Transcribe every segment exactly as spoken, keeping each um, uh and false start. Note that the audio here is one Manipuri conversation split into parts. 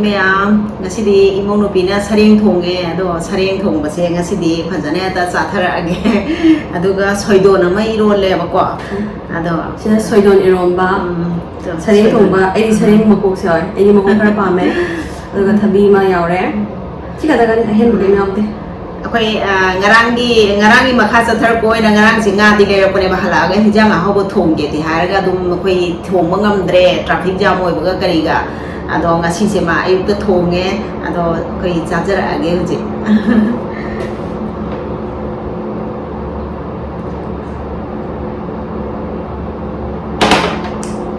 ꯃꯌꯥꯝ, ꯉꯁꯤꯗꯤ ꯏꯃꯧ ꯅꯨꯄꯤꯅ ꯁꯔꯦꯡ ꯊꯣꯡꯉꯦ꯫ ꯑꯗꯣ ꯁꯔꯦꯡ ꯊꯣꯡꯕꯁꯦ ꯉꯁꯤꯗꯤ ꯐꯖꯅ ꯍꯦꯛꯇ ꯆꯥꯊꯔꯛꯑꯒꯦ꯫ ꯑꯗꯨꯒ ꯁꯣꯏꯗꯣꯟ ꯑꯃ ꯏꯔꯣꯜꯂꯦꯕꯀꯣ꯫ ꯑꯗꯣ ꯁꯤꯅ ꯁꯣꯏꯗꯣꯟ ꯏꯔꯣꯝꯕ, ꯎꯝ, ꯁꯔꯦꯡ ꯁꯣꯏꯗꯣꯟ꯫ ꯊꯣꯡꯕ꯫ ꯑꯩꯗꯤ ꯁꯔꯦꯡ ꯃꯀꯣꯛꯁꯦ ꯌꯥꯎꯔꯦ, ꯑꯩꯗꯤ ꯃꯀꯣꯛ ꯈꯔ ꯄꯥꯝꯃꯦ꯫ ꯑꯗꯨꯒ ꯊꯕꯤ ꯑꯃ ꯌꯥꯎꯔꯦ꯫ ꯁꯤ ꯈꯛꯇ ꯈꯛꯇꯅꯤ, ꯑꯍꯦꯟꯕ ꯀꯩꯝ ꯌꯥꯎꯗꯦ꯫ ꯑꯩꯈꯣꯏ, ꯑ, ꯉꯔꯥꯡꯒꯤ, ꯉꯔꯥꯡꯒꯤ ꯃꯈꯥ ꯆꯠꯊꯔꯛꯄ ꯑꯣꯏꯅ ꯉꯔꯥꯡꯁꯦ ꯉꯥꯗꯤ ꯂꯩꯔꯛꯄꯅꯦꯕ, ꯍꯜꯂꯛꯑꯒ ꯍꯤꯟꯖꯥꯡ ꯑꯍꯥꯎꯕ ꯊꯣꯡꯒꯦꯗꯤ ꯍꯥꯏꯔꯒ ꯑꯗꯨꯝ ꯑꯩꯈꯣꯏ ꯊꯣꯡꯕ ꯉꯝꯗ꯭ꯔꯦ, traffic jam ꯑꯣꯏꯕꯒ ꯀꯔꯤꯒ꯫ ꯑꯗꯣ ꯉꯁꯤꯁꯦ ꯃꯥ ꯑꯌꯨꯛꯇ ꯊꯣꯡꯉꯦ꯫ ꯑꯗꯣ ꯑꯩꯈꯣꯏ ꯆꯥꯖꯔꯛꯑꯒꯦ ꯍꯧꯖꯤꯛ꯫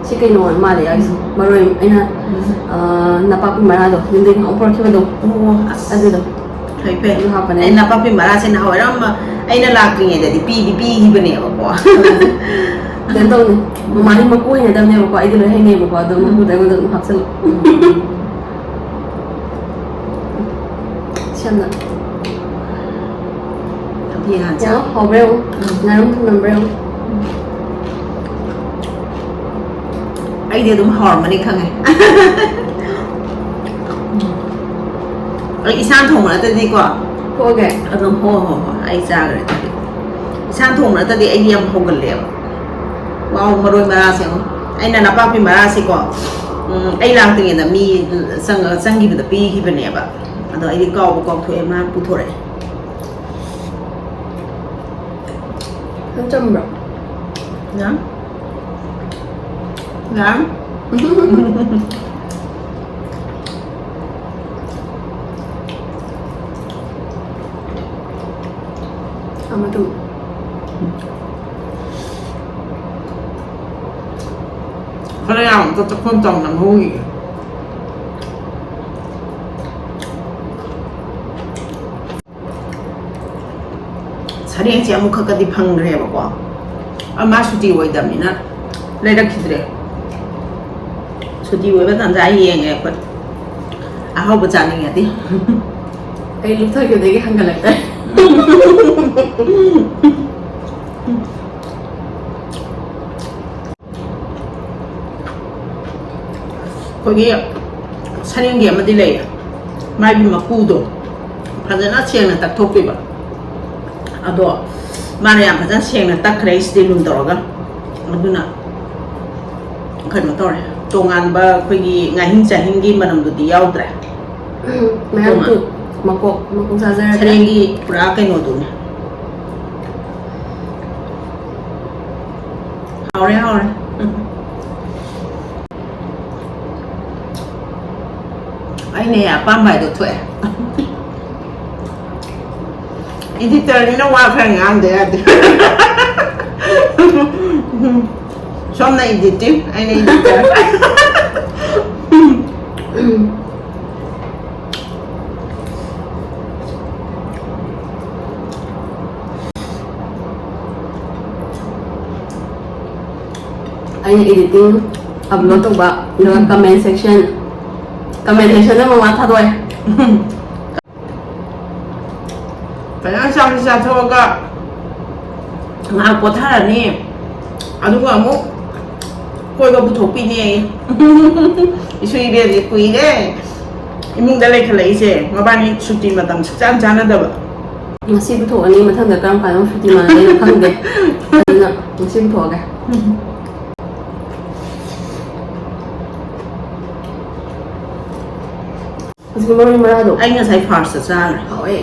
ꯁꯤ ꯀꯩꯅꯣ ꯑꯣꯏ ꯃꯥꯜꯂꯦ ꯌꯥꯎꯔꯤꯁꯦ꯫ ꯎꯝ꯫ ꯃꯔꯣꯏ ꯑꯩꯅ, ꯎꯝ꯫ ꯑ, ꯅꯄꯥꯛꯄꯤ ꯃꯔꯥꯗꯣ ꯌꯨꯝꯗꯒꯤ ꯉꯍꯥꯛ ꯄꯨꯔꯛꯈꯤꯕꯗꯣ꯫ ꯑꯣ, ꯑꯁ꯫ ꯑꯗꯨꯗꯣ꯫ ꯐꯩ, ꯐꯩ꯫ ꯑꯗꯨ ꯍꯥꯞꯄꯅꯦ꯫ ꯑꯩ ꯅꯄꯥꯛꯄꯤ ꯃꯔꯥꯁꯦ ꯅꯍꯥꯟꯋꯥꯏꯔꯝ ꯑꯩꯅ ꯂꯥꯛꯇ꯭ꯔꯤꯉꯩꯗꯗꯤ ꯄꯤꯗꯤ ꯄꯤꯈꯤꯕꯅꯦꯕꯀꯣ꯫ ꯀꯩꯅꯣ ꯇꯧꯅꯤ꯫ ꯃꯃꯥꯗꯤ ꯃꯀꯨ ꯍꯩꯅꯗꯕꯅꯦꯕꯀꯣ꯫ ꯑꯩꯗꯤ ꯂꯣꯏ ꯍꯩꯅꯩꯕꯀꯣ꯫ ꯑꯗꯣ ꯎꯝ꯫ ꯃꯀꯨꯗꯣ ꯑꯩꯉꯣꯟꯗ ꯑꯗꯨꯝ ꯍꯥꯞꯆꯜꯂꯣ꯫ ꯎꯝ꯫ ꯁꯤ ꯌꯥꯝꯅ ꯊꯝꯆꯦꯠ ꯍꯥꯟ ꯆꯥ꯫ ꯌꯦꯡꯉꯣ, ꯍꯥꯎꯕ꯭ꯔꯥ ꯌꯦꯡꯉꯣ꯫ ꯎꯝ꯫ ꯉꯥꯔꯪ ꯊꯨꯝꯂꯝꯕ꯭ꯔꯥ ꯌꯦꯡꯉꯣ꯫ ꯑꯩꯗꯤ ꯑꯗꯨꯝ ꯍꯥꯎꯔꯝꯃꯅꯤ ꯈꯪꯉꯦ꯫ ꯑꯩ ꯏꯁꯥꯅ ꯊꯣꯡꯕ ꯅꯠꯇ꯭ꯔꯗꯤꯀꯣ꯫ ꯊꯣꯛꯑꯒꯦ꯫ ꯑꯗꯨꯝ, ꯍꯣꯏ, ꯍꯣꯏ, ꯍꯣꯏ, ꯑꯩ ꯆꯥꯈ꯭ꯔꯦ ꯑꯗꯨꯗꯤ꯫ ꯏꯁꯥꯅ ꯊꯣꯡꯕ ꯅꯠꯇ꯭ꯔꯗꯤ ꯑꯩꯗꯤ ꯌꯥꯝ ꯍꯧꯒꯜꯂꯦꯕ꯫ ꯋꯥꯎ, ꯃꯔꯣꯏ ꯃꯔꯥꯁꯦ ꯌꯦꯡꯉꯣ꯫ ꯑꯩꯅ ꯅꯄꯥꯛꯄꯤ ꯃꯔꯥꯁꯦꯀꯣ, ꯎꯝ, ꯑꯩ ꯂꯥꯛꯇ꯭ꯔꯤꯉꯩꯗ ꯃꯤ ꯆꯪꯉ-, ꯆꯪꯈꯤꯕꯗ ꯄꯤꯈꯤꯕꯅꯦꯕ꯫ ꯑꯗꯣ ꯑꯩꯗꯤ ꯀꯥꯎꯕ ꯀꯥꯎꯊꯣꯛꯑꯦ, ꯃꯥꯅ ꯄꯨꯊꯣꯔꯛꯑꯦ꯫ ꯈꯤꯇꯪ ꯆꯝꯕ꯭ꯔꯣ? ꯌꯥꯝ꯫ ꯌꯥꯝ꯫ ꯑꯃꯗꯨ꯫ ꯈꯔ ꯌꯥꯝ ꯑꯝꯇ ꯆꯥꯛꯈꯣꯝ ꯆꯥꯎꯅ ꯉꯧꯈꯤꯒꯦ꯫ ꯁꯔꯦꯡꯁꯦ ꯑꯃꯨꯛꯈꯛꯀꯗꯤ ꯐꯪꯈ꯭ꯔꯦꯕꯀꯣ꯫ ꯑ, ꯃꯥ ꯁꯨꯇꯤ ꯑꯣꯏꯗꯕꯅꯤꯅ ꯂꯩꯔꯛꯈꯤꯗ꯭ꯔꯦ꯫ ꯁꯨꯇꯤ ꯑꯣꯏꯕ ꯇꯥꯟꯖꯥ ꯌꯦꯡꯉꯦ ꯑꯩꯈꯣꯏ꯫ ꯑꯍꯥꯎꯕ ꯆꯥꯅꯤꯡꯉꯗꯤ꯫ ꯑꯩ ꯂꯨꯞꯊꯈꯤꯕꯗꯒꯤ ꯍꯟꯒꯠꯂꯛꯇ꯭ꯔꯦ꯫ ꯑꯩꯈꯣꯏꯒꯤ ꯁꯔꯦꯡꯒꯤ ꯑꯃꯗꯤ ꯂꯩꯌꯦ, ꯃꯥꯒꯤ ꯃꯀꯨꯗꯣ ꯐꯖꯅ ꯁꯦꯡꯅ ꯇꯛꯊꯣꯛꯄꯤꯕ꯫ ꯑꯗꯣ ꯃꯥꯅ ꯌꯥꯝ ꯐꯖꯅ ꯁꯦꯡꯅ ꯇꯛꯈ꯭ꯔꯦ ꯏꯁꯇꯤꯜ ꯔꯨꯝ ꯇꯧꯔꯒ꯫ ꯑꯗꯨꯅ ꯀꯩꯅꯣ ꯇꯧꯔꯦ, ꯇꯣꯉꯥꯟꯕ ꯑꯩꯈꯣꯏꯒꯤ ꯉꯥꯍꯤꯡ ꯆꯥꯍꯤꯡꯒꯤ ꯃꯅꯝꯗꯨꯗꯤ ꯌꯥꯎꯗ꯭ꯔꯦ꯫ ꯃꯌꯥꯝ ꯇꯨ ꯃꯀꯣꯛ ꯃꯀꯣꯛ ꯆꯥꯖꯔꯒꯦ꯫ ꯁꯔꯦꯡꯒꯤ ꯄꯨꯔꯥ ꯀꯩꯅꯣꯗꯨꯅꯦ꯫ ꯍꯥꯎꯔꯦ, ꯍꯥꯎꯔꯦ꯫ ꯑꯩꯅ ꯍꯦꯛ ꯑꯄꯥꯝꯕ ꯍꯥꯏꯗꯣ ꯊꯣꯛꯑꯦ꯫ ꯏꯗꯤꯇꯔꯅꯤꯅ ꯋꯥ ꯈꯔ ꯉꯥꯡꯗ ꯌꯥꯗꯦ꯫ ꯁꯣꯝꯅ ꯏꯗꯤꯇꯤꯡ, ꯑꯩꯅ ꯏꯗꯤꯇꯔ꯫ ꯑꯩꯅ ꯏꯗꯤꯇꯤꯡ ꯑꯞꯂꯣꯗ ꯇꯧꯕ, ꯑꯗꯨꯒ ꯀꯃꯦꯟ ꯁꯦꯛꯁꯟ ꯀꯃꯦꯟ ꯁꯦꯛꯁꯟꯗ ꯃꯃꯥ ꯊꯥꯗꯣꯛꯑꯦ꯫ ꯐꯖꯅ ꯆꯥꯛꯁꯤ ꯆꯥꯊꯣꯛꯑꯒ ꯉꯥꯏꯍꯥꯛ ꯄꯣꯊꯥꯔꯅꯤ, ꯑꯗꯨꯒ ꯑꯃꯨꯛ ꯀꯣꯏꯕ ꯄꯨꯊꯣꯛꯄꯤꯅꯦ꯫ ꯏꯁꯨ ꯏꯕꯦꯟꯁꯦ ꯀꯨꯏꯔꯦ ꯏꯃꯨꯡꯗ ꯂꯩꯈꯠꯂꯛꯏꯁꯦ, ꯃꯕꯥꯅꯤ ꯁꯨꯇꯤ ꯃꯇꯝ ꯁꯨꯛꯆꯥꯟ ꯆꯥꯟꯅꯗꯕ꯫ ꯉꯁꯤ ꯄꯨꯊꯣꯛꯑꯅꯤ, ꯃꯊꯪꯗ ꯀꯔꯝ ꯀꯥꯟꯗ ꯁꯨꯇꯤ ꯃꯥꯟꯅꯗꯣꯏꯅꯣ ꯈꯪꯗꯦ꯫ ꯑꯗꯨꯅ ꯉꯁꯤ ꯄꯨꯊꯣꯛꯑꯒꯦ꯫ ꯍꯧꯖꯤꯛꯀꯤ ꯃꯔꯣꯏ ꯃꯔꯥꯗꯣ꯫ ꯑꯩ ꯉꯁꯥꯏ ꯐꯥꯔꯁꯇ ꯆꯥꯈ꯭ꯔꯦ꯫ ꯍꯥꯎꯋꯦ꯫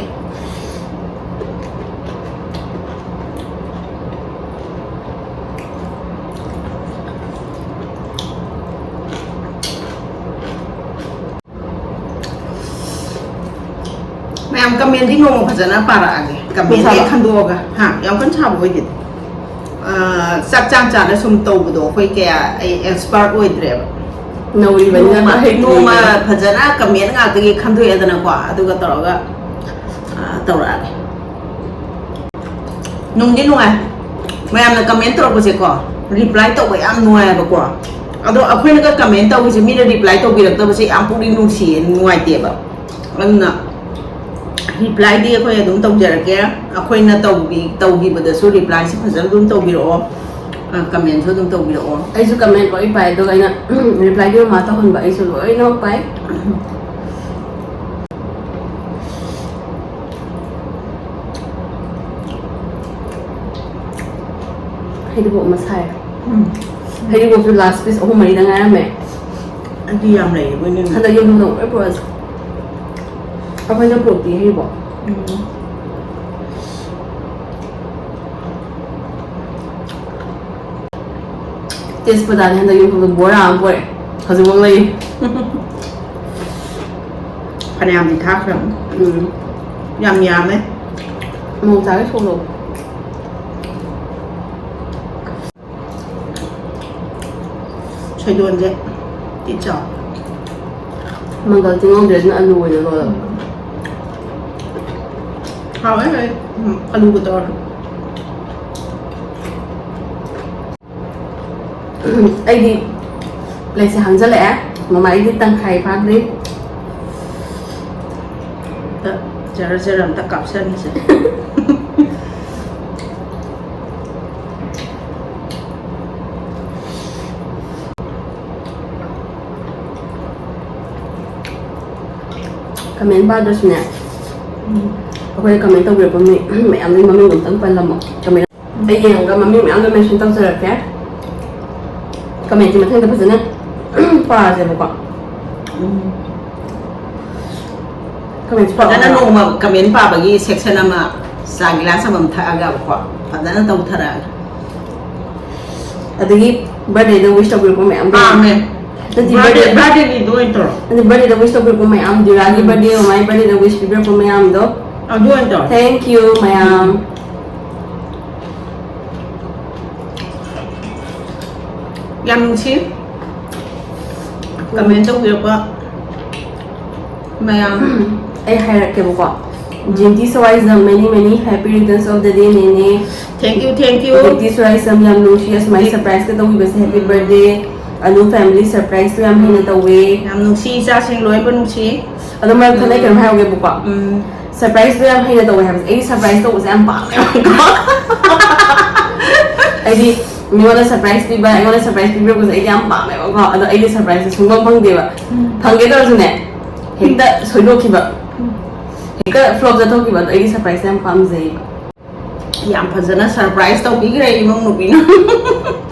ꯃꯌꯥꯝ ꯀꯃꯦꯟꯗꯤ ꯅꯣꯡꯃ ꯐꯖꯅ ꯄꯥꯔꯛꯑꯒꯦ, ꯀꯃꯦꯟꯗꯤ ꯁꯥꯕ? ꯈꯟꯗꯣꯛꯑꯒ꯫ ꯍꯥ, ꯌꯥꯝ ꯀꯟꯅ ꯁꯥꯕ ꯑꯣꯏꯗꯦ꯫ ꯑꯥ, ꯆꯥꯛ ꯆꯥꯡ ꯆꯥꯅ ꯁꯨꯝ ꯇꯧꯕꯗꯣ ꯑꯩꯈꯣꯏ ꯀꯌꯥ, ꯑꯩ ꯑꯦꯛꯁꯄꯥꯔꯠ ꯑꯣꯏꯗ꯭ꯔꯦꯕ꯫ ꯅꯧꯔꯤꯕꯅꯤꯅ ꯅꯣꯡꯃ ꯈꯔ ꯍꯩꯇ꯭ꯔꯤꯕꯅꯤꯅ꯫ ꯅꯣꯡꯃ ꯐꯖꯅ ꯀꯃꯦꯟ ꯉꯥꯛꯇꯒꯤ ꯈꯟꯗꯣꯛꯑꯦꯗꯅꯀꯣ, ꯑꯗꯨꯒ ꯇꯧꯔꯒ, ꯑꯥ, ꯇꯧꯔꯛꯑꯒꯦ꯫ ꯅꯨꯡꯗꯤ ꯅꯨꯡꯉꯥꯏ꯫ ꯃꯌꯥꯝꯅ ꯀꯃꯦꯟ ꯇꯧꯔꯛꯄꯁꯦꯀꯣ, ꯔꯤꯄ꯭ꯂꯥꯏ ꯇꯧꯕ ꯌꯥꯝ ꯅꯨꯡꯉꯥꯏꯕꯀꯣ꯫ ꯑꯗꯣ ꯑꯩꯈꯣꯏꯅꯒ ꯀꯃꯦꯟ ꯇꯧꯕꯁꯦ ꯃꯤꯅ ꯔꯤꯄ꯭ꯂꯥꯏ ꯇꯧꯕꯤꯔꯛꯇꯕꯁꯦ ꯌꯥꯝ ꯄꯨꯛꯅꯤꯡ ꯅꯨꯡꯁꯤꯌꯦ, ꯅꯨꯡꯉꯥꯏꯇꯦꯕ꯫ ꯑꯗꯨꯅ ꯔꯤꯄ꯭ꯂꯥꯏꯗꯤ ꯑꯩꯈꯣꯏ ꯑꯗꯨꯝ ꯇꯧꯖꯔꯛꯀꯦ꯫ ꯑꯩꯈꯣꯏꯅ ꯇꯧꯕꯤ-, ꯇꯧꯈꯤꯕꯗꯁꯨ ꯔꯤꯄ꯭ꯂꯥꯏꯁꯦ ꯐꯖꯅ ꯑꯗꯨꯝ ꯇꯧꯕꯤꯔꯛꯑꯣ꯫ ꯀꯃꯦꯟꯁꯨ ꯑꯗꯨꯝ ꯇꯧꯕꯤꯔꯛꯑꯣ꯫ ꯑꯩꯁꯨ ꯀꯃꯦꯟ ꯂꯣꯏ ꯄꯥꯏ, ꯑꯗꯨꯒ ꯑꯩꯅ ꯔꯤꯄ꯭ꯂꯥꯏꯗꯤ ꯃꯃꯥ ꯇꯧꯍꯟꯕ, ꯑꯩꯁꯨ ꯂꯣꯏꯅꯃꯛ ꯄꯥꯏ꯫ ꯍꯩꯔꯤꯕꯣꯞ ꯑꯃ ꯁꯥꯏ꯫ ꯎꯝ꯫ ꯍꯩꯔꯤꯕꯣꯞꯁꯨ ꯂꯥꯁ ꯄꯤꯁ ꯑꯍꯨꯝ ꯃꯔꯤꯗ ꯉꯥꯏꯔꯝꯃꯦ꯫ ꯑꯗꯨ ꯌꯥꯝ ꯂꯩꯌꯦ, ꯑꯩꯈꯣꯏꯅ ꯍꯟꯗꯛ ꯌꯨꯝꯗ ꯂꯣꯏ ꯄꯨꯔꯛꯑꯁꯤ꯫ ꯑꯩꯈꯣꯏꯅ ꯄꯨꯔꯛꯇꯤ ꯍꯩꯔꯤꯕꯣꯞ꯫ ꯎꯝ꯫ ꯇꯦꯖꯄꯇꯥꯅꯦ ꯍꯟꯗꯛ ꯌꯨꯝꯊꯣꯛꯇ ꯕꯣꯔꯥ ꯑꯃ ꯄꯣꯔꯛꯑꯦ꯫ ꯍꯧꯖꯤꯛꯐꯥꯎ ꯂꯩ꯫ ꯐꯅꯌꯥꯝꯗꯤ ꯊꯥꯈ꯭ꯔꯕꯅꯤ꯫ ꯎꯝ꯫ ꯌꯥꯝ ꯌꯥꯝꯃꯦ꯫ ꯃꯣꯔꯣꯛ ꯆꯥꯒꯦ ꯁꯣꯛꯂꯛꯑꯣ꯫ ꯁꯣꯏꯗꯣꯟꯁꯦ ꯇꯤꯠ ꯆꯥꯎ꯫ ꯃꯪꯒꯜ ꯇꯤꯡꯍꯧꯗ꯭ꯔꯦ, ꯑꯗꯨꯅ ꯑꯂꯨ ꯑꯣꯏꯅ ꯂꯣꯜꯂꯕ꯫ ꯍꯥꯎꯋꯦ, ꯍꯥꯎꯋꯦ꯫ ꯎꯝ, ꯑꯂꯨꯒ ꯇꯧꯔ꯫ ꯑꯩꯗꯤ ꯄ꯭ꯂꯦꯠꯁꯦ ꯍꯥꯡꯖꯜꯂꯛꯑꯦ꯫ ꯃꯃꯥꯏꯗꯤ ꯇꯪꯈꯥꯏ ꯐꯥꯗ꯭ꯔꯤ꯫ ꯑꯝꯇ ꯖꯔ ꯖꯔ ꯑꯝꯇ ꯀꯥꯞꯁꯟꯁꯦ꯫ ꯀꯃꯦꯟ ꯄꯥꯗ꯭ꯔꯁꯨꯅꯦ, ꯎꯝ꯫ ꯑꯩꯈꯣꯏꯗ ꯀꯃꯦꯟ ꯇꯧꯕꯤꯔꯛꯄ ꯃꯤ ꯃꯌꯥꯝꯗꯨꯒꯤ ꯃꯃꯤꯡꯗꯣ ꯑꯝꯇꯪ ꯄꯜꯂꯝꯃꯣ꯫ ꯀꯃꯦꯟ ꯑꯩ ꯌꯦꯡꯉꯒ ꯃꯃꯤꯡ ꯃꯌꯥꯝꯗꯣ ꯃꯦꯟꯁꯟ ꯇꯧꯖꯔꯛꯀꯦ꯫ ꯀꯃꯦꯟꯁꯦ ꯃꯊꯪꯗ ꯐꯖꯅ ꯄꯥꯁꯦꯕꯀꯣ꯫ ꯎꯝ꯫ ꯀꯃꯦꯟꯁꯦ ꯄꯥꯎ ꯐꯖꯅ ꯍꯥꯏꯔꯣ꯫ ꯅꯣꯡꯃ ꯀꯃꯦꯟ ꯄꯥꯕꯒꯤ ꯁꯦꯛꯁꯟ ꯑꯃ, ꯆꯥ ꯒꯤꯂꯥꯁ ꯑꯃꯃꯝ ꯊꯛꯑꯒꯕꯀꯣ, ꯐꯖꯅ ꯇꯧꯊꯔꯛꯑꯒꯦ꯫ ꯑꯗꯒꯤ ꯕꯥꯔꯗꯦꯗ ꯋꯤꯁ ꯇꯧꯕꯤꯔꯛꯄ ꯃꯌꯥꯝꯗꯣ꯫ ꯄꯥꯝꯃꯦ꯫ ꯅꯠꯇꯦ, ꯕꯥꯔꯗꯦ, ꯕꯥꯔꯗꯦ꯫ ꯕꯥꯔꯗꯦꯒꯤꯗꯣ ꯑꯣꯏꯅ ꯇꯧꯔꯣ꯫ ꯅꯠꯇꯦ, ꯕꯥꯔꯗꯦꯗ ꯋꯤꯁ ꯇꯧꯕꯤꯔꯛꯄ ꯃꯌꯥꯝ, ꯗꯤꯔꯥꯒꯤ ꯎꯝ꯫ ꯕꯥꯔꯗꯦ, ꯃꯃꯥꯏ ꯕꯥꯔꯗꯦꯗ ꯋꯤꯁ ꯄꯤꯕꯤꯔꯛꯄ ꯃꯌꯥꯝꯗꯣ꯫ ꯑꯗꯨ ꯑꯣꯏꯅ ꯇꯧꯔꯣ꯫ Thank you ꯃꯌꯥꯝ꯫ ꯌꯥꯝ ꯅꯨꯡꯁꯤ꯫ ꯀꯃꯦꯟ ꯇꯧꯕꯤꯔꯛꯄ ꯃꯌꯥꯝ꯫ ꯑꯩ ꯍꯥꯏꯔꯛꯀꯦꯕꯀꯣ꯫ ꯖꯤꯟꯇꯤ ꯁꯋꯥꯏꯁꯤꯗ many many happy returns of the day, ꯅꯦꯅꯦ꯫ Thank you, thank you꯫ ꯖꯤꯟꯇꯤ ꯁꯋꯥꯏꯁꯤꯗ ꯌꯥꯝ ꯅꯨꯡꯁꯤ, ꯑꯁꯨꯃꯥꯏꯅ ꯎꯝ꯫ ꯁꯔꯄ꯭ꯔꯥꯏꯁꯀ ꯇꯧꯕꯤꯕꯁꯦ꯫ Happy ꯎꯝ꯫ Birthday꯫ ꯑꯅꯨ family surprise ꯁꯨ ꯌꯥꯝ ꯍꯩꯅ ꯎꯝ꯫ ꯇꯧꯋꯦ꯫ ꯌꯥꯝ ꯅꯨꯡꯁꯤ, ꯏꯆꯥꯁꯤꯡ ꯂꯣꯏꯅꯃꯛ ꯅꯨꯡꯁꯤ꯫ ꯑꯗꯣ ꯃꯔꯛ ꯊꯠꯅ ꯎꯝ꯫ ꯀꯩꯅꯣꯝ ꯍꯥꯏꯍꯧꯒꯦꯕꯀꯣ꯫ ꯎꯝ꯫ ꯁꯔꯄ꯭ꯔꯥꯏꯁꯇꯣ ꯌꯥꯝ ꯍꯩꯅ ꯇꯧꯋꯦ ꯍꯥꯏꯕꯁꯦ꯫ ꯑꯩꯗꯤ ꯁꯔꯄ꯭ꯔꯥꯏꯁ ꯇꯧꯕꯁꯦ ꯌꯥꯝ ꯄꯥꯝꯃꯦꯕꯀꯣ꯫ ꯑꯩꯗꯤ ꯃꯤꯉꯣꯟꯗ ꯁꯔꯄ꯭ꯔꯥꯏꯁ ꯄꯤꯕ, ꯑꯩꯉꯣꯟꯗ ꯁꯔꯄ꯭ꯔꯥꯏꯁ ꯄꯤꯕꯤꯔꯛꯄꯁꯦ ꯑꯩꯗꯤ ꯌꯥꯝ ꯄꯥꯝꯃꯦꯕꯀꯣ꯫ ꯑꯗꯣ ꯑꯩꯗꯤ ꯁꯔꯄ꯭ꯔꯥꯏꯁꯁꯦ ꯁꯨꯡꯐꯪ ꯐꯪꯗꯦꯕ꯫ ꯐꯪꯒꯦ ꯇꯧꯔꯁꯨꯅꯦ, ꯍꯦꯛꯇ ꯁꯣꯏꯗꯣꯛꯈꯤꯕ, ꯍꯦꯛꯇ ꯐ꯭ꯂꯣꯞ ꯆꯠꯊꯣꯛꯈꯤꯕ꯫ ꯑꯗꯣ ꯑꯩꯗꯤ ꯁꯔꯄ꯭ꯔꯥꯏꯁꯁꯦ ꯌꯥꯝ ꯄꯥꯝꯖꯩꯌꯦꯕ꯫ ꯌꯥꯝ ꯐꯖꯅ ꯁꯔꯄ꯭ꯔꯥꯏꯁ ꯇꯧꯕꯤꯈ꯭ꯔꯦ ꯏꯃꯨꯡ ꯅꯨꯄꯤꯅ꯫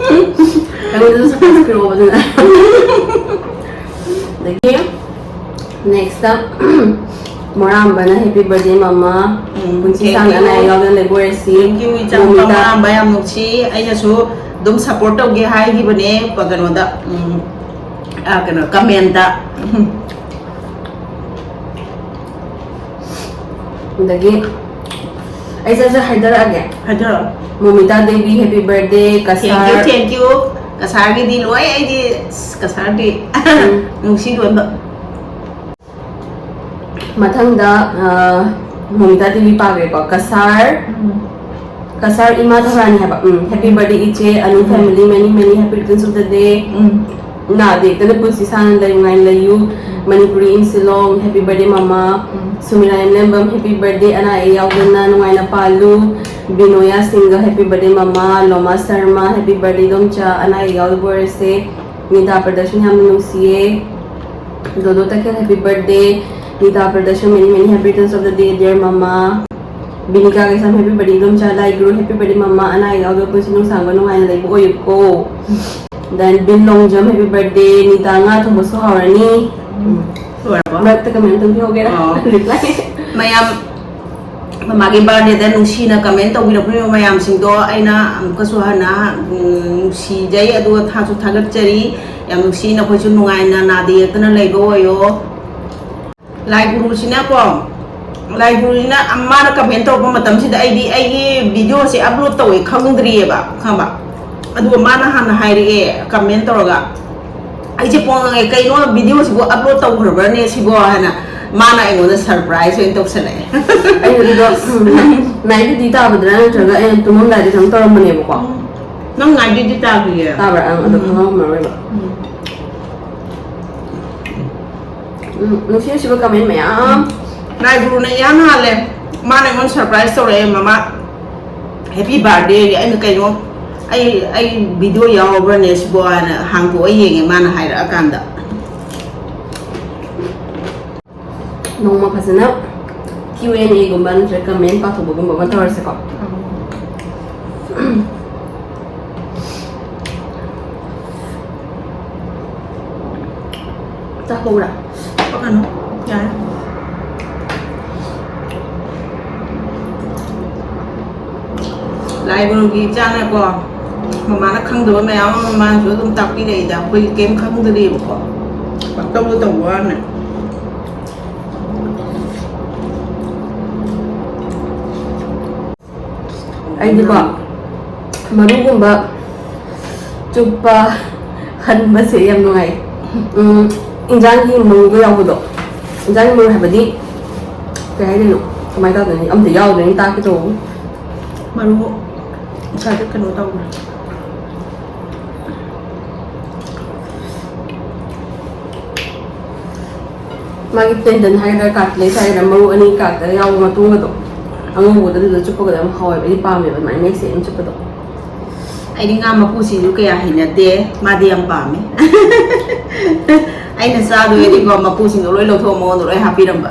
ꯑꯩꯉꯣꯟꯗꯁꯨ ꯁꯔꯄ꯭ꯔꯥꯏꯁ ꯄꯤꯔꯛꯑꯣ ꯑꯗꯨꯅ꯫ ꯑꯗꯒꯤ ꯅꯦꯛꯁꯇ ꯃꯣꯔꯥꯝꯕꯅ ꯍꯦꯄꯤ ꯕꯔꯗꯦ ꯃꯃꯥ, ꯎꯝ, ꯄꯨꯟꯁꯤ thank ꯁꯥꯡꯅ you. ꯑꯅꯥ ꯑꯌꯦꯛ ꯌꯥꯎꯗꯅ ꯂꯩꯕ ꯑꯣꯏꯔꯁꯤ꯫ Thank you, ꯏꯆꯥ ꯃꯣꯃꯤꯇꯥ꯫ ꯃꯃꯥ ꯌꯥꯝ ꯅꯨꯡꯁꯤ꯫ ꯑꯩꯅꯁꯨ ꯑꯗꯨꯝ ꯁꯞꯄꯣꯔꯠ ꯇꯧꯒꯦ ꯍꯥꯏꯈꯤꯕꯅꯦ ꯄ- ꯀꯩꯅꯣꯗ, ꯎꯝ, ꯑ, ꯀꯩꯅꯣ ꯀꯃꯦꯟꯇ꯫ ꯑꯗꯒꯤ ꯑꯩ ꯁꯠ ꯁꯠ ꯍꯥꯏꯗꯔꯛꯑꯒꯦ꯫ ꯍꯥꯏꯗꯔꯛꯑꯣ꯫ Momita Debi happy birthday. Thank you, ꯀꯁꯥꯔ꯫ Thank you. ꯀꯁꯥꯔꯒꯤꯗꯤ ꯂꯣꯏ ꯑꯩꯗꯤ ꯑꯁ, ꯀꯁꯥꯔꯗꯤ ꯅꯨꯡꯁꯤ ꯂꯣꯏꯅꯃꯛ꯫ ꯃꯊꯪꯗ ꯑ, ꯃꯣꯃꯤꯇꯥ ꯗꯦꯕꯤ ꯄꯥꯈ꯭ꯔꯦꯀꯣ꯫ ꯀꯁꯥꯔ, ꯀꯁꯥꯔ ꯏꯃꯥ ꯊꯧꯔꯥꯅꯤ ꯍꯥꯏꯕ꯫ ꯎꯝ, ꯍꯦꯄꯤ ꯕꯔꯗꯦ ꯏꯆꯦ ꯑꯅꯨ꯫ ꯎꯝ. Family, many many happy returns of the day. ꯎꯝ. ꯅꯥꯗ ꯌꯦꯛꯇꯅ ꯄꯨꯟꯁꯤ ꯁꯥꯡꯅ ꯂꯩ, ꯅꯨꯡꯉꯥꯏꯅ ꯂꯩꯌꯨ꯫ ꯃꯅꯤꯄꯨꯔꯤ ꯏꯟꯁꯤꯂꯣꯡ ꯍꯦꯄꯤ ꯕꯔꯗꯦ ꯃꯃꯥ꯫ ꯎꯝ. ꯁꯨꯃꯤꯔꯥ ꯏꯝꯂꯦꯝꯕꯝ ꯍꯦꯄꯤ ꯕꯔꯗꯦ, ꯑꯅꯥ ꯑꯌꯦꯛ ꯌꯥꯎꯗꯅ ꯅꯨꯡꯉꯥꯏꯅ ꯄꯥꯜꯂꯨ꯫ ꯕꯤꯅꯣꯌꯥ ꯁꯤꯡꯒ ꯍꯦꯄꯤ ꯕꯔꯗꯦ ꯃꯃꯥ꯫ ꯂꯣꯃꯥ ꯁꯔꯃ ꯍꯦꯄꯤ ꯕꯔꯗꯦ ꯏꯗꯣꯝꯆꯥ, ꯑꯅꯥ ꯑꯌꯦꯛ ꯌꯥꯎꯗꯕ ꯑꯣꯏꯔꯁꯦ꯫ ꯅꯤꯇꯥ ꯄ꯭ꯔꯗꯛꯁꯟ ꯌꯥꯝꯅ ꯅꯨꯡꯁꯤꯌꯦ꯫ ꯗꯣꯗꯣ ꯇꯈꯦꯜ happy birthday. Nita production many many happy returns of the day dear ꯃꯃꯥ꯫ ꯕꯤꯅꯤꯀꯥ ꯀꯩꯁꯥꯝ ꯍꯦꯄꯤ ꯕꯔꯗꯦ ꯏꯗꯣꯝꯆꯥ꯫ ꯂꯥꯏꯒꯨꯔꯨ ꯍꯦꯄꯤ ꯕꯔꯗꯦ ꯃꯃꯥ, ꯑꯅꯥ ꯑꯌꯦꯛ ꯌꯥꯎꯗꯕ ꯄꯨꯟꯁꯤ ꯅꯨꯡꯁꯥꯡꯕ ꯅꯨꯡꯉꯥꯏꯅ ꯂꯩꯕ ꯑꯣꯏꯌꯨꯀꯣ꯫ Then ꯕꯤꯟ ꯂꯣꯡꯖꯝ ꯍꯦꯄꯤ ꯕꯔꯗꯦ꯫ ꯅꯤꯇꯥ ꯉꯥ ꯊꯣꯡꯕꯁꯨ ꯍꯥꯎꯔꯅꯤ꯫ ꯂꯣꯏꯔꯕꯣ? ꯃꯔꯛꯇ ꯀꯃꯦꯟ ꯑꯗꯨꯝ ꯄꯤꯍꯧꯒꯦꯔꯥ? ꯑꯣ꯫ Reply. ꯃꯌꯥꯝ ꯃꯃꯥꯒꯤ ꯕꯥꯔꯗꯦꯗ ꯅꯨꯡꯁꯤꯅ ꯀꯃꯦꯟ ꯇꯧꯕꯤꯔꯛꯄꯤꯕ ꯃꯌꯥꯝꯁꯤꯡꯗꯣ ꯑꯩꯅ ꯑꯃꯨꯛꯀꯁꯨ ꯍꯟꯅ, ꯎꯝ, ꯅꯨꯡꯁꯤꯖꯩ, ꯑꯗꯨꯒ ꯊꯥꯁꯨ ꯊꯥꯒꯠꯆꯔꯤ꯫ ꯌꯥꯝ ꯅꯨꯡꯁꯤ, ꯅꯈꯣꯏꯁꯨ ꯅꯨꯡꯉꯥꯏꯅ ꯅꯥꯗ ꯌꯦꯛꯇꯅ ꯂꯩꯕ ꯑꯣꯏꯌꯣ꯫ ꯂꯥꯏ ꯒꯨꯔꯨꯁꯤꯅꯀꯣ, ꯂꯥꯏ ꯒꯨꯔꯨꯁꯤꯅ ꯃꯥꯅ ꯀꯃꯦꯟ ꯇꯧꯔꯛꯄ ꯃꯇꯝꯁꯤꯗ ꯑꯩꯗꯤ ꯑꯩꯒꯤ ꯚꯤꯗꯤꯑꯣꯁꯦ ꯑꯞꯂꯣꯗ ꯇꯧꯋꯦ ꯈꯪꯗ꯭ꯔꯤꯑꯕ, ꯈꯪꯕ? ꯑꯗꯨꯒ ꯃꯥꯅ ꯍꯥꯟꯅ ꯍꯥꯏꯔꯛꯑꯦ ꯀꯃꯦꯟ ꯇꯧꯔꯒ, ꯑꯩꯁꯦ ꯄꯣꯡꯉꯦ, "ꯀꯩꯅꯣ, ꯚꯤꯗꯤꯑꯣꯁꯤꯕꯨ ꯑꯞꯂꯣꯗ ꯇꯧꯈ꯭ꯔꯕ꯭ꯔꯅꯦ ꯁꯤꯕꯣ?" ꯍꯥꯏꯅ ꯃꯥꯅ ꯑꯩꯉꯣꯟꯗ ꯁꯔꯄ꯭ꯔꯥꯏꯁ ꯑꯣꯏꯅ ꯇꯧꯁꯜꯂꯛꯑꯦ꯫ ꯑꯩꯅ ꯑꯗꯨꯗꯣ ꯅꯥꯏꯠ ꯗ꯭ꯌꯨꯇꯤ ꯇꯥꯕꯗꯔꯥ ꯅꯠꯇ꯭ꯔꯒ ꯑꯩꯅ ꯇꯨꯝꯃꯝꯗꯥꯏꯗ ꯊꯪ ꯇꯧꯔꯝꯕꯅꯦꯕꯀꯣ꯫ ꯅꯪ ꯅꯥꯏꯠ ꯗ꯭ꯌꯨꯇꯤ ꯇꯥꯈꯤꯌꯦ? ꯇꯥꯕ꯭ꯔꯥ? ꯑꯪ, ꯑꯗꯣ ꯈꯪꯉꯝꯃꯔꯣꯏꯕ꯫ ꯎꯝ, ꯅꯨꯡꯁꯤ ꯅꯨꯡꯁꯤꯕ ꯀꯃꯦꯟ ꯃꯌꯥꯝ꯫ ꯂꯥꯏ ꯒꯨꯔꯨꯅ ꯏꯍꯥꯟ ꯍꯥꯜꯂꯦ꯫ ꯃꯥꯅ ꯑꯩꯉꯣꯟꯗ ꯁꯔꯄ꯭ꯔꯥꯏꯁ ꯇꯧꯔꯛꯑꯦ, "ꯃꯃꯥ, ꯍꯦꯄꯤ ꯕꯥꯔꯗꯦ"꯫ ꯑꯩꯅ, "ꯀꯩꯅꯣ, ꯑꯩ ꯑꯩ ꯚꯤꯗꯤꯑꯣ ꯌꯥꯎꯔꯕ꯭ꯔꯅꯦ ꯁꯤꯕꯣ ꯍꯥꯏꯅ ꯍꯥꯡꯇꯣꯛꯑ ꯌꯦꯡꯉꯦ ꯃꯥꯅ ꯍꯥꯏꯔꯛꯑꯀꯥꯟꯗ꯫ ꯅꯣꯡꯃ ꯐꯖꯅ Q and Aꯒꯨꯝꯕ ꯅꯠꯇ꯭ꯔꯒ ꯀꯃꯦꯟ ꯄꯥꯊꯣꯛꯄꯒꯨꯝꯕ ꯑꯃ ꯇꯧꯔꯁꯦꯀꯣ꯫ ꯆꯥꯛ ꯍꯧꯔꯥ? ꯀꯩꯅꯣ? ꯌꯥꯔꯦ꯫ ꯂꯥꯏꯕꯨꯡꯒꯤ ꯏꯆꯥꯅꯀꯣ, ꯃꯃꯥꯅ ꯈꯪꯗꯕ ꯃꯌꯥꯝ ꯑꯃ ꯃꯃꯥꯅꯁꯨ ꯑꯗꯨꯝ ꯇꯥꯛꯄꯤꯔꯛꯏꯗ, ꯑꯩꯈꯣꯏꯗꯤ ꯀꯩꯝ ꯈꯪꯗꯔꯤꯕꯀꯣ꯫ ꯄꯪꯇꯧꯗ ꯇꯧꯕ ꯋꯥꯅꯦ꯫ ꯑꯩꯗꯤꯀꯣ, ꯃꯔꯨꯒꯨꯝꯕ ꯆꯨꯞꯄ ꯍꯟꯕꯁꯦ ꯌꯥꯝ ꯅꯨꯡꯉꯥꯏ꯫ ꯎꯝ, ꯏꯟꯖꯥꯡꯒꯤ ꯃꯔꯨꯒ ꯌꯥꯎꯕꯗꯣ, ꯏꯟꯖꯥꯡꯒꯤ ꯃꯔꯨ ꯍꯥꯏꯕꯗꯤ ꯀꯩ ꯍꯥꯏꯗꯣꯏꯅꯣ? ꯀꯃꯥꯏꯅ ꯇꯧꯗꯣꯏꯅꯣ? ꯑꯝꯇ ꯌꯥꯎꯗ꯭ꯔꯦꯅ ꯇꯥꯛꯀꯦ ꯇꯧꯕ꯫ ꯃꯔꯨ ꯉꯁꯥꯏꯗ ꯀꯩꯅꯣ ꯇꯧꯈ꯭ꯔꯦ꯫ ꯃꯥꯒꯤ ꯇꯦꯟꯗꯟ ꯍꯥꯏꯒꯗ꯭ꯔꯥ, ꯀꯥꯔꯇꯤꯂꯦꯖ ꯍꯥꯏꯒꯗ꯭ꯔꯥ, ꯃꯔꯨ ꯑꯅꯤ ꯀꯥꯔꯛꯇ ꯌꯥꯎꯕ ꯃꯇꯨꯡꯒꯗꯣ, ꯑꯉꯧꯕꯗ ꯑꯗꯨꯗ ꯆꯨꯞꯄꯒꯗꯣ ꯌꯥꯝ ꯍꯥꯎꯋꯦꯕ꯫ ꯑꯩꯗꯤ ꯄꯥꯝꯃꯦꯕ ꯑꯗꯨꯃꯥꯏꯅ ꯃꯌꯦꯛ ꯁꯦꯡꯅ ꯆꯨꯞꯄꯗꯣ꯫ ꯑꯩꯗꯤ ꯉꯥ ꯃꯀꯨꯁꯤꯡꯁꯨ ꯀꯌꯥ ꯍꯩꯅꯗꯦ, ꯃꯥꯗꯤ ꯌꯥꯝ ꯄꯥꯝꯃꯦ꯫ ꯑꯩꯅ ꯆꯥꯗꯣꯏꯗꯤꯀꯣ ꯃꯀꯨꯁꯤꯡꯗꯣ ꯂꯣꯏ ꯂꯧꯊꯣꯛꯑ ꯃꯉꯣꯟꯗ ꯂꯣꯏ ꯍꯥꯞꯄꯤꯔꯝꯕ꯫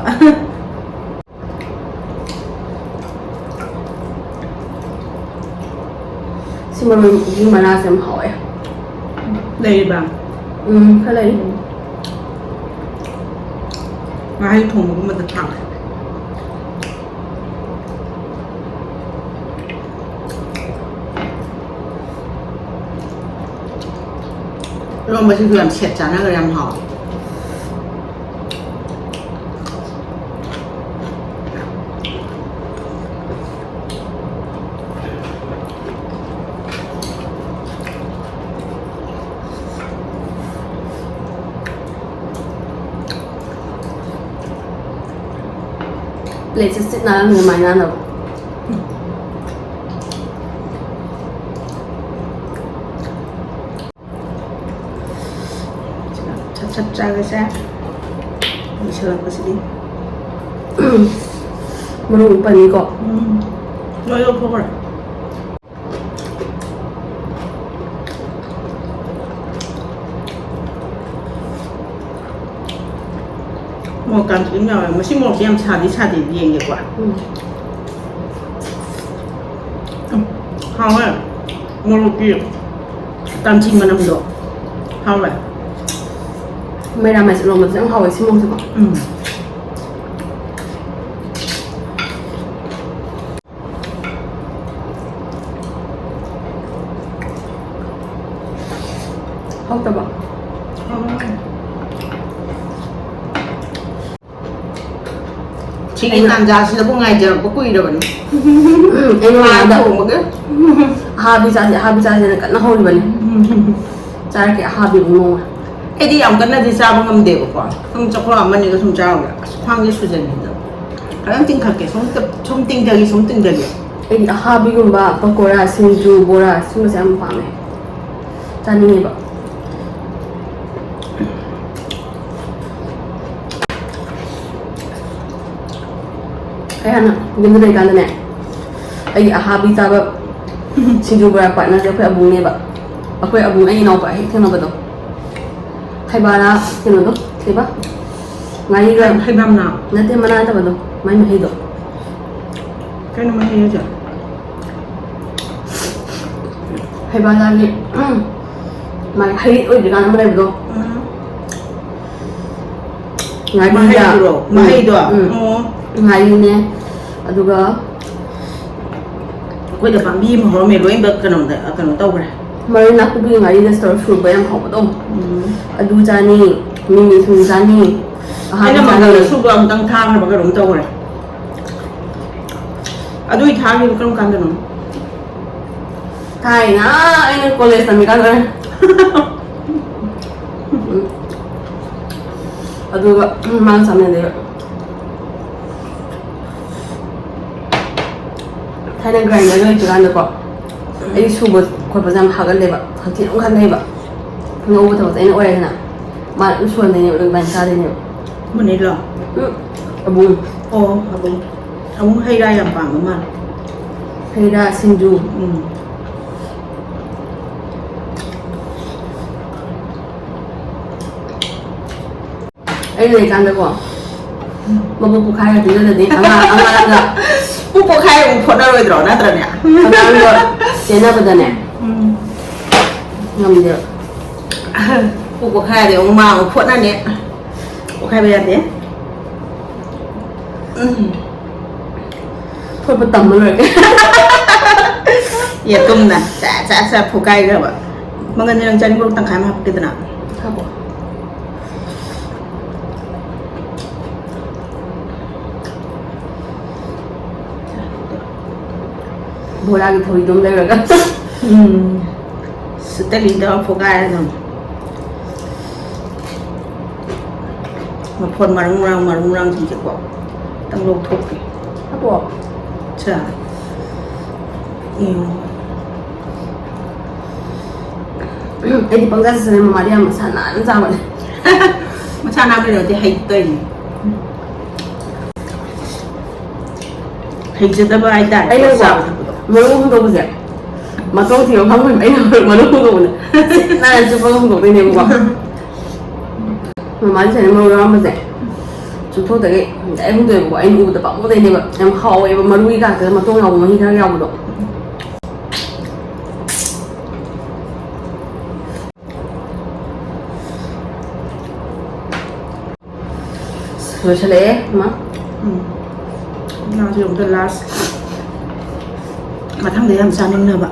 ꯁꯤ ꯃꯔꯣꯏꯒꯤ ꯃꯅꯥꯁꯦ ꯌꯥꯝ ꯍꯥꯎꯋꯦ꯫ ꯂꯩꯔꯤꯕ? ꯎꯝ, ꯈꯔ ꯂꯩ꯫ ꯉꯥꯍꯩ ꯊꯣꯡꯕꯒꯨꯝꯕꯗ ꯊꯥꯛ꯫ ꯏꯔꯣꯝꯕꯁꯤꯁꯨ ꯌꯥꯝ ꯁꯦꯠ ꯆꯥꯅꯈ꯭ꯔꯦ, ꯌꯥꯝ ꯍꯥꯎꯋꯦ꯫ ꯄ꯭ꯂꯦꯠꯁꯦ ꯁꯤꯠ ꯅꯥꯟꯅ ꯑꯗꯨꯃꯥꯏꯅ ꯅꯥꯟꯅꯕ꯫ ꯁꯠ ꯁꯠ ꯆꯥꯒꯁꯦ꯫ ꯂꯣꯏꯁꯤꯜꯂꯛꯄꯁꯤꯗꯤ꯫ ꯃꯔꯨ ꯑꯃ ꯄꯟꯅꯤꯀꯣ꯫ ꯎꯝ꯫ ꯂꯣꯏ ꯂꯧꯊꯣꯛꯈ꯭ꯔꯦ꯫ ꯃꯣꯔꯣꯛ ꯀꯥꯟꯆꯤ ꯑꯃ ꯌꯥꯎꯋꯦ꯫ ꯃꯁꯤ ꯃꯣꯔꯣꯛꯁꯦ ꯌꯥꯝ ꯁꯥꯗꯤ ꯁꯥꯗꯦ, ꯌꯦꯡꯒꯦꯀꯣ꯫ ꯎꯝ꯫ ꯎꯝ, ꯍꯥꯎꯋꯦ꯫ ꯃꯣꯔꯣꯛꯀꯤ ꯀꯥꯟꯆꯤ ꯃꯅꯝꯗꯣ ꯍꯥꯎꯋꯦ꯫ ꯃꯩꯔꯥ ꯃꯦꯁ ꯏꯔꯣꯝꯕꯁꯦ ꯌꯥꯝ ꯍꯥꯎꯋꯦ ꯁꯤ ꯃꯣꯔꯣꯛꯁꯦꯀꯣ꯫ ꯎꯝ꯫ ꯍꯥꯎꯇꯕ꯫ ꯁꯤꯒꯤ ꯑꯩꯅ ꯇꯥꯟꯖꯥꯁꯤꯗꯕꯨ ꯉꯥꯏꯖꯔꯛꯄ ꯀꯨꯏꯔꯕꯅꯤ꯫ ꯎꯝ, ꯑꯩꯅ ꯉꯥ ꯃꯃꯥꯡꯗ ꯊꯣꯡꯕꯒ꯫ ꯑꯍꯥꯕꯤ ꯆꯥꯁꯦ, ꯑꯍꯥꯕꯤ ꯆꯥꯁꯦꯅ ꯀꯟꯅ ꯍꯧꯔꯤꯕꯅꯤ꯫ ꯎꯝ꯫ ꯆꯥꯔꯛꯀꯦ ꯑꯍꯥꯕꯤꯕꯨ ꯅꯣꯡꯃ꯫ ꯑꯩꯗꯤ ꯌꯥꯝ ꯀꯟꯅꯗꯤ ꯆꯥꯕ ꯉꯝꯗꯦꯕꯀꯣ꯫ ꯁꯨꯝ ꯆꯈꯣ ꯑꯃꯅꯤꯒ ꯁꯨꯝ ꯆꯥꯔꯨꯕ꯫ ꯑꯁ, ꯈ꯭ꯋꯥꯡꯁꯦ ꯁꯨꯖꯟꯈꯤꯗꯅ꯫ ꯐꯖꯅ ꯇꯤꯡꯈꯠꯀꯦ꯫ ꯁꯨꯝ ꯇ-, ꯁꯨꯝ ꯇꯤꯡꯊꯒꯦ, ꯁꯨꯝ ꯇꯤꯡꯊꯒꯦ꯫ ꯑꯩꯗꯤ ꯑꯍꯥꯕꯤꯒꯨꯝꯕ, ꯄꯀꯣꯔꯥ, ꯁꯤꯡꯖꯨ, ꯕꯣꯔꯥ, ꯁꯨꯝꯕꯁꯦ ꯌꯥꯝ ꯄꯥꯝꯃꯦ꯫ ꯆꯥꯅꯤꯡꯉꯦꯕ꯫ ꯑꯩ ꯍꯥꯟꯅ ꯌꯨꯝꯗ ꯂꯩꯀꯥꯟꯗꯅꯦ, ꯑꯩꯒꯤ ꯑꯍꯥꯕꯤ ꯆꯥꯕ ꯁꯤꯡꯖꯨ ꯕꯣꯔꯥ ꯄꯥꯔꯠꯅꯔꯁꯦ ꯑꯩꯈꯣꯏ ꯑꯕꯨꯡꯅꯦꯕ꯫ ꯑꯩꯈꯣꯏ ꯑꯕꯨꯡ, ꯑꯩ ꯏꯅꯥꯎꯄꯥ ꯍꯦꯛ ꯊꯦꯡꯅꯕꯗꯣ꯫ ꯍꯩꯕꯥꯔꯥ ꯀꯩꯅꯣꯗꯣ, ꯀꯩꯕ? ꯉꯥꯔꯤꯒ ꯍꯩ-, ꯍꯩꯕꯥꯝꯅ? ꯅꯠꯇꯦ, ꯃꯅꯥ ꯅꯠꯇꯕꯗꯣ, ꯃꯥꯏ ꯃꯍꯤꯗꯣ꯫ ꯀꯩꯅꯣ ꯃꯍꯤ ꯍꯥꯏꯁꯦ? ꯍꯩꯕꯥꯂꯥꯒꯤ, ꯃꯥꯒꯤ ꯍꯩꯔꯤꯠ ꯑꯣꯏꯗ꯭ꯔꯤꯀꯥꯟꯗ ꯑꯃ ꯂꯩꯕꯗꯣ꯫ ꯎꯝ꯫ ꯉꯥꯔꯤꯒ, ꯃꯍꯩꯗꯨꯔꯣ? ꯎꯝ, ꯃꯍꯩꯗꯣ? ꯎꯝ꯫ ꯑꯣ꯫ ꯉꯥꯔꯤꯅꯦ, ꯑꯗꯨꯒ ꯑꯩꯈꯣꯏꯗ ꯄꯥꯝꯕꯤ ꯑꯃ ꯍꯧꯔꯝꯃꯦ, ꯂꯣꯏꯅꯃꯛ ꯀꯩꯅꯣꯗ, ꯀꯩꯅꯣ ꯇꯧꯈ꯭ꯔꯦ꯫ ꯃꯔꯣꯏ ꯅꯥꯀꯨꯞꯄꯤꯒ ꯉꯥꯔꯤꯒ ꯇꯧꯔ ꯁꯨꯔꯛꯄ ꯌꯥꯝ ꯍꯥꯎꯕꯗꯣ꯫ ꯎꯝ꯫ ꯑꯗꯨ ꯆꯥꯅꯤ, ꯃꯤꯃꯤ ꯁꯤꯡꯖꯨ ꯆꯥꯅꯤ, ꯑꯩꯅ ꯑꯍꯥꯕꯤ ꯃꯪꯒꯜꯗ ꯆꯥꯅꯤ꯫ ꯁꯨꯕ ꯑꯃꯨꯛꯇꯪ ꯊꯥꯈ꯭ꯔꯕ ꯀꯩꯅꯣꯝ ꯇꯧꯈ꯭ꯔꯦ꯫ ꯑꯗꯨꯏ ꯊꯥꯈꯤꯕ ꯀꯔꯝ ꯀꯥꯟꯗꯅꯣ? ꯊꯥꯏꯅ ꯑꯩꯅ ꯀꯣꯂꯦꯖ ꯇꯝꯃꯤꯀꯥꯟꯗ꯫ ꯎꯝ꯫ ꯑꯗꯨꯒ, ꯎꯝ, ꯃꯥꯅ ꯆꯥꯃꯤꯟꯅꯗꯣꯏꯕ꯫ ꯊꯥꯏꯅ ꯒ꯭ꯔꯥꯏꯟꯗꯔ ꯂꯩꯇ꯭ꯔꯤꯀꯥꯟꯗꯀꯣ, ꯑꯩ ꯁꯨꯕ ꯈꯣꯠꯄꯁꯦ ꯌꯥꯝ ꯍꯥꯒꯜꯂꯦꯕ, ꯍꯛꯊꯤ ꯌꯥꯝ ꯈꯜꯂꯦꯕ꯫ ꯑꯉꯧꯕ ꯊꯕꯛꯁꯦ ꯑꯩꯅ ꯑꯣꯏꯔꯦꯗꯅ, ꯃꯥ ꯑꯗꯨꯝ ꯁꯨꯍꯟꯗꯣꯏꯅꯦꯕ, ꯑꯗꯨꯒ ꯏꯕꯥꯅꯤ ꯆꯥꯗꯣꯏꯅꯦꯕ꯫ ꯃꯅꯤꯔꯣ? ꯎꯝ, ꯑꯕꯨꯡ꯫ ꯑꯣ, ꯑꯕꯨꯡ꯫ ꯑꯕꯨꯡ ꯍꯩ ꯔꯥ ꯌꯥꯝ ꯄꯥꯝꯕ ꯃꯥꯜꯂꯦ꯫ ꯍꯩ ꯔꯥ, ꯁꯤꯡꯖꯨ꯫ ꯎꯝ꯫ ꯑꯩ ꯂꯩꯀꯥꯟꯗꯀꯣ, ꯃꯕꯨꯛ ꯄꯣꯛꯈꯥꯏꯔ ꯄꯤꯖꯗꯗꯤ ꯑꯉꯥꯡ ꯑꯉꯥꯡꯒ ꯄꯨꯛ ꯄꯣꯛꯈꯥꯏ ꯑꯃꯨꯛ ꯐꯣꯠꯅꯔꯣꯏꯗ꯭ꯔꯣ, ꯅꯠꯇ꯭ꯔꯅꯦ? ꯑꯉꯥꯡꯒ ꯆꯦꯟꯅꯕꯗꯅꯦ ꯎꯝ ꯉꯝꯗꯦ꯫ ꯄꯨꯛ ꯄꯣꯛꯈꯥꯏꯔꯗꯤ ꯑꯃꯨꯛ ꯃꯥ ꯑꯃꯨꯛ ꯐꯣꯠꯅꯅꯤ꯫ ꯄꯣꯛꯈꯥꯏꯕ ꯌꯥꯗꯦ꯫ ꯎꯝ ꯐꯣꯠꯄ ꯇꯝꯕ ꯂꯣꯏꯔꯦ꯫ ꯌꯦꯇꯨꯝꯅ ꯆꯥ ꯆꯥ ꯆꯥ ꯐꯨꯒꯥꯏꯈ꯭ꯔꯕ꯫ ꯃꯪꯒꯟꯁꯦ ꯅꯪ ꯆꯥꯅꯤꯡꯕ꯭ꯔꯣ? ꯇꯪꯈꯥꯏ ꯑꯃ ꯍꯥꯞꯀꯦꯗꯅ꯫ ꯍꯥꯞꯄꯣ꯫ ꯕꯣꯔꯥꯒꯤ ꯊꯧꯔꯤꯗꯣ ꯑꯃ ꯂꯩꯔꯒ ꯎꯝ ꯁꯤꯠꯇ ꯂꯤꯗ ꯐꯨꯒꯥꯏꯔ ꯑꯗꯨꯝ ꯃꯐꯣꯟ ꯃꯔꯨ ꯃꯔꯥꯡ ꯃꯔꯨ ꯃꯔꯥꯡꯁꯤꯡꯁꯦꯀꯣ ꯈꯤꯇꯪ ꯂꯧꯊꯣꯛꯀꯦ꯫ ꯍꯥꯞꯄꯣ꯫ ꯁꯦ꯫ ꯎꯝ꯫ ꯑꯩꯗꯤ ꯄꯪꯆꯥ ꯆꯥꯁꯤꯜꯂꯦ, ꯃꯃꯥꯗꯤ ꯌꯥꯝ ꯃꯁꯥ ꯅꯥꯟꯅ ꯆꯥꯕꯅꯦ꯫ ꯃꯁꯥ ꯅꯥꯟꯕꯩ ꯅꯠꯇꯦ, ꯍꯩꯇꯣꯏꯅꯦ꯫ ꯍꯩꯖꯗꯕ ꯍꯥꯏꯇꯥꯔꯦ ꯑꯩꯅꯀꯣ ꯆꯥꯕ ꯊꯛꯄꯗꯣ꯫ ꯃꯔꯨ ꯍꯨꯟꯗꯣꯛꯄꯁꯦ ꯃꯇꯣꯡ ꯊꯤꯕ ꯐꯪꯉꯣꯏꯕ, ꯑꯩꯅ ꯃꯔꯨ ꯍꯨꯟꯗꯣꯛꯄꯅꯦ꯫ ꯁꯤꯠ ꯅꯥꯟꯅ ꯆꯨꯞꯄꯒ ꯍꯨꯟꯗꯣꯛꯇꯣꯏꯅꯦꯕꯀꯣ꯫ ꯃꯃꯥꯗꯤ ꯁꯨꯃꯥꯏꯅ ꯃꯔꯨ ꯌꯥꯎꯔꯝꯕꯁꯦ ꯆꯨꯞꯊꯣꯛꯇꯒꯩ ꯗꯥꯏꯔꯦꯛ ꯍꯨꯟꯗꯣꯛꯑꯦꯕꯀꯣ꯫ ꯑꯩꯅ ꯎꯕꯗ ꯄꯥꯝꯃꯨꯗꯣꯏꯅꯦꯕ꯫ ꯌꯥꯝ ꯍꯥꯎꯋꯦꯕ ꯃꯔꯨꯒꯤ ꯀꯥꯁꯤꯗ ꯃꯇꯣꯡ ꯌꯥꯎꯕ, ꯃꯍꯤ ꯈꯔ ꯌꯥꯎꯕꯗꯣ꯫ ꯂꯣꯏꯁꯤꯜꯂꯛꯑꯦ ꯃꯥ꯫ ꯎꯝ꯫ ꯉꯥꯁꯨ ꯑꯝꯇ ꯂꯥꯁ꯫ ꯃꯊꯪꯗ ꯌꯥꯝ ꯆꯥꯅꯤꯡꯅꯕ꯫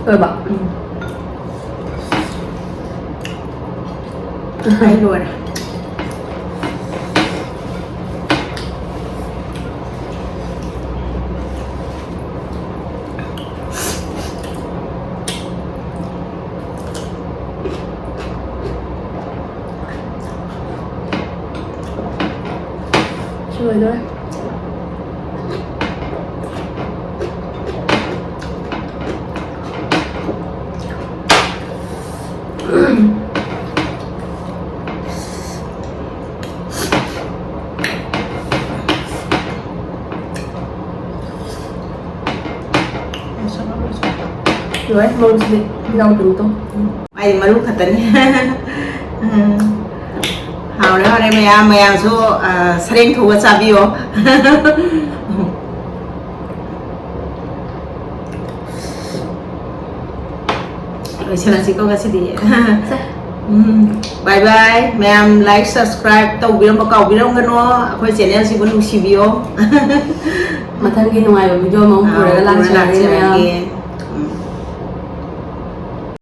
ꯂꯣꯏꯔꯕ? ꯎꯝ꯫ ꯑꯩ ꯂꯣꯏꯔꯦ꯫ ꯂꯣꯏꯔꯦ꯫ ꯂꯣꯏꯔꯦ, ꯃꯔꯨꯁꯤꯗꯤ ꯏꯅꯥꯎꯄꯤꯅ ꯇꯧ꯫ ꯑꯩ ꯃꯔꯨ ꯈꯛꯇꯅꯤ꯫ ꯎꯝ꯫ ꯍꯥꯎꯔꯦ, ꯍꯥꯎꯔꯦ ꯃꯌꯥꯝ, ꯃꯌꯥꯝꯁꯨ, ꯑ, ꯁꯔꯦꯡ ꯊꯣꯡꯕ ꯆꯥꯕꯤꯌꯣ꯫ ꯂꯣꯏꯁꯤꯜꯂꯁꯤꯀꯣ ꯉꯁꯤꯗꯤ꯫ ꯎꯝ꯫ Bye bye꯫ ꯃꯌꯥꯝ like, subscribe ꯇꯧꯕꯤꯔꯝꯕ ꯀꯥꯎꯕꯤꯔꯝꯒꯅꯣ꯫ ꯑꯩꯈꯣꯏ channel ꯁꯤꯕꯨ ꯅꯨꯡꯁꯤꯕꯤꯌꯣ꯫ ꯃꯊꯪꯒꯤ ꯅꯨꯡꯉꯥꯏꯕ video ꯑꯃꯃꯨꯛ ꯑꯥ, ꯄꯨꯔꯒ ꯄꯨꯔꯒ ꯂꯥꯛꯆꯔꯒꯦ ꯃꯌꯥꯝ꯫ ꯂꯥꯛꯆꯔꯒꯦ꯫